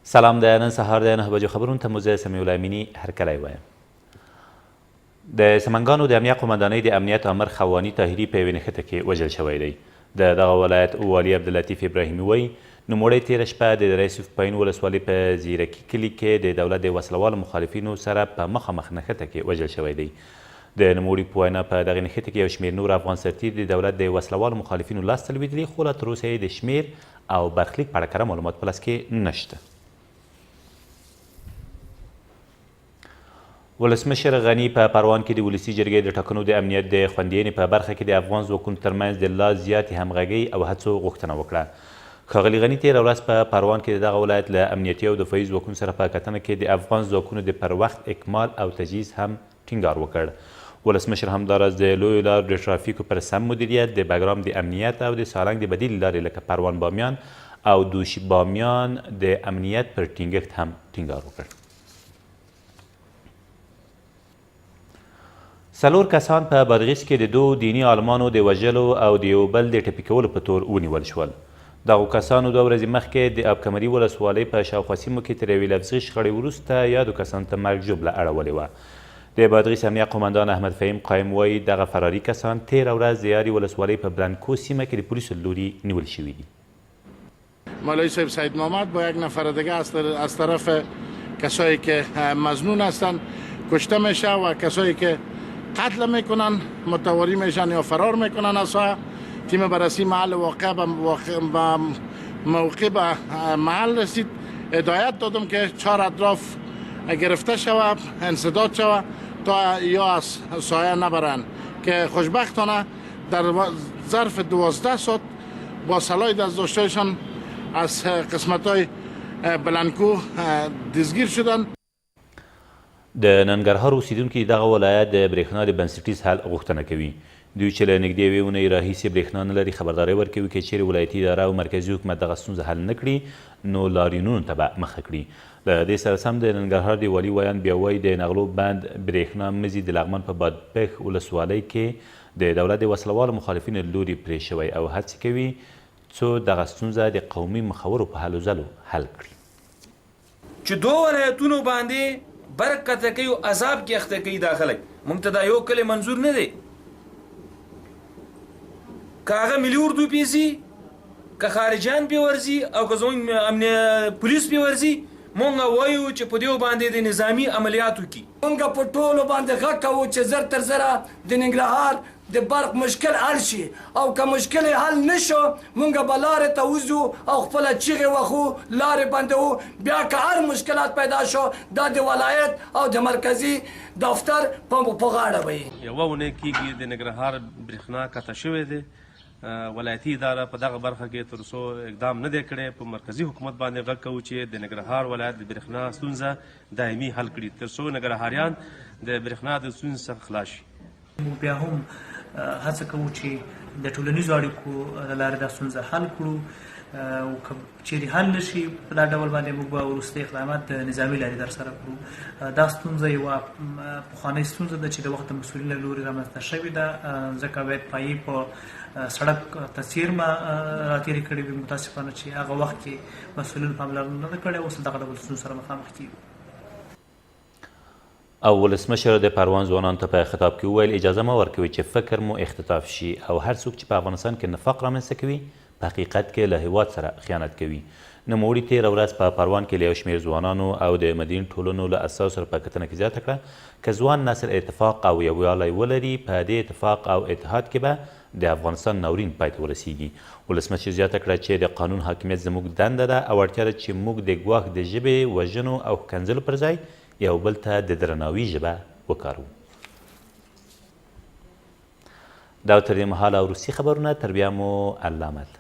سلام د نن سهار د 9 بجو خبرونو ته مو زه سمیع الله امیني هرکلی وایم. د سمنګانو د امنیه قومندانۍ د امنیت آمر خواني طاهري په یوې نښته کې وژل شوی دی. د دغه ولایت والي عبداللطیف ابراهیمي وایي، نوموړی تېره شپه د دره صوف پایین ولسوالۍ په زیرکي کلي کې د دولت د وسله والو مخالفینو سره په مخامخ نښته کې وژل شوی دی. د نوموړي په وینا، په دغې نښتې کې یو شمېر نور افغان سرتېري د دولت د وسله والو مخالفینو لاس ته لوېدلي، خو لا تر اوسه یې د شمېر او برخلیک په اړه کره معلومات په لاس کې نشته. ولسمشر غني په پروان کې د ولسي جرګې د ټاکنو د امنیت د خوندیینې په برخه کې د افغان ځواکونو ترمنځ د لا زیاتې همغږۍ او هڅو غوښتنه وکړه. ښاغلي غني تېره ورځ په پروان کې د دغه ولایت له امنیتي او دفاعي ځواکونو سره په کتنه کې د افغان ځواکونو د پر وخت اکمال او تجهیز هم ټینګار وکړ. ولسمشر همداراز د لویو لارو د ټرافیکو پر سم مدیریت، د بګرام د امنیت او د سالنګ د بدیلې لارې لکه پروان بامیان او دوشي بامیان د امنیت پر ټینګښت هم ټینګار وکړ. څلور کسان په بادغیس کې د دوو دیني عالمانو د وژلو او د یو بل د ټپي کولو په تور ونیول شول. دغو کسانو دوه ورځې مخکې د آبکمري ولسوالۍ په شاوخوا سیمو کې تر یوې لفظي شخړې وروسته یادو کسانو ته مرګ ژوبله اړولې وه. د بادغیس امنیه قوماندان احمد فهیم قایم وايي، دغه فراري کسان تېره ورځ د یادې ولسوالۍ په بلندکو سیمه کې د پولیسو له لوري نیول شوي دي. مولوی صاحب سید محمد با یک نفر دیگه از طرف کسایی که مظنون هستند کشته میشه و کسایی که قتل میکنن متواری میشن یا فرار میکنن از تیم بررسی محل واقع به موقع به محل رسید. هدایت دادم که چهار اطراف گرفته شود، انسداد شود تا یا از سایه نبرن که خوشبختانه در ظرف 12 ساعت با سلاح دست داشتهشان از قسمت های بلندکو دستگیر شدند. د ننګرهار اوسېدونکي د دغه ولایت د برېښنا د بنسټیز حل غوښتنه کوي. دوی چې له نږدې یوې اونۍ راهیسې برېښنا نه لري، خبرداری ورکوي که چېرې ولایتي اداره او مرکزي حکومت دغه ستونزه حل نه کړي، نو لاریونونو ته به مخه کړي. له دې سره سم د ننګرهار د والي ویاند بیا وايي، د نغلو بند برېښنا مزي د لغمان په بادپښ ولسوالۍ کې د دولت د وسله والو مخالفینو له لوري پرې شوی او هڅې کوي څو دغه ستونزه د قومي مخورو په هلو ځلو حل کړي. چې دوو ولایتونو باندې برق قطع کوي او عذاب کې اخته کوي دا خلک، موږ ته دا یو کلی منظور نه دی، که هغه ملي اردو پې ځي، که خارجیان پې ورځي او که زموږ پولیس پې ورځي، مونږ وایو چې په دیو باندې د نظامي عملیات وکړي. مونږ په ټولو باندې غږ کوو چې زر تر زره د ننګرهار د برق مشکل حل شي او که مشکل یې حل نه شو مونږ به لارې ته وځو او خپله چیغې وهو، لارې بندوو، بیا که هر مشکلات پیدا شو دا د ولایت او د مرکزي دفتر په غاړه به وي. یوه اونۍ کیږي د ننګرهار برښنا قطع شوې ده، ولایتي اداره په دغه برخه کې تر څو اقدام نه دی کړی، په مرکزي حکومت باندې غږ کوو چې د ننګرهار ولایت د برښنا ستونزه دایمي حل کړي تر څو ننګرهاریان د برښنا د ستونزې څخه خلاص شي. موږ بیا هم هڅه کوو چې د ټولنیزو اړیکو له لارې دا ستونزه حل کړو او که چیرې حل نه شي په دا ډول باندې موږ به وروستي اقدامات د نظامي لارې در سره کړو. دا ستونزه یوه پخوانۍ ستونزه ده چې د وخت د مسؤلینو له لوري رامنځته شوې ده، ځکه باید پایې په سړک ته څیرمه راتېرې کړې وي. متاسفانه چې هغه وخت کې مسؤلینو پاملرنه نه ده کړې، اوس له دغه ډول ستونزو سره مخامخ کیږو. او ولسمشر د پروان ځوانانو ته په خطاب کې وویل، اجازه مه ورکوئ چې فکر مو اختطاف شي او هر څوک چې په افغانستان کې نفاق رامنځته کوي، په حقیقت کې له هېواد سره خیانت کوي. نوموړي تېره ورځ په پروان کې له یو شمېر ځوانانو او د مدني ټولنو له استازو سره په کتنه کې زیاته کړه، که ځوان نسل اتفاق او یووالی ولري، په دې اتفاق او اتحاد کې به د افغانستان ناورین پای ته ورسېږي. ولسمشر زیاته کړه چې د قانون حاکمیت زموږ دنده ده او اړتیا ده چې موږ د ګواښ د ژبې، وژنو او ښکنځلو پر ځای یو بل ته د درناوي ژبه وکاروو. دا تر دې مهاله وروستي خبرونه، تر بیا مو الله مل.